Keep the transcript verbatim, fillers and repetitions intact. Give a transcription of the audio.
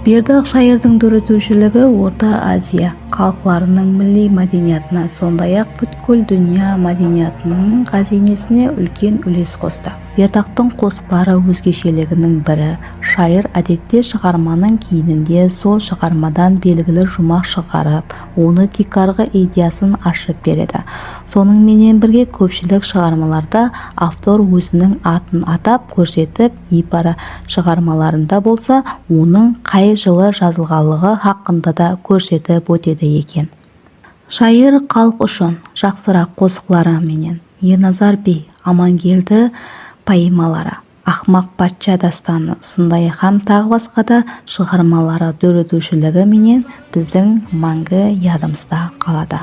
Berdaq shayırdıń dóretiwshiligi Orta Aziya xalıqlarınıń milliy mádeniyatına, sonday-aq, pútkil dúnya mádeniyatınıń ǵáziynesine úlken úles qostı. Berdaqtıń qosıqları ózgesheliginiń biri, shayır, ádette, shıǵarmanıń keyninde sol shıǵarmadan belgili juwmaq shıǵarıp, onı tiykarǵı ideyasın ashıp beredi. Sonıń menen birge, kópshilik shıǵarmalarda avtor óziniń atın atap kórsetip, geypara shıǵarmalarında bolsa onıń qay jılı jazılǵanlıǵı haqqında da kórsetip ótedi eken. Shayır xalıq ushın jaqsıraq qosıqları menen Ernazar biy, Amangeldi poemaları, Aqmaq patsha dástanı, usınday hám taǵı basqa da shıǵarmaları dóretiwshiligi menen bizdiń máńgi yadımızda qaladı.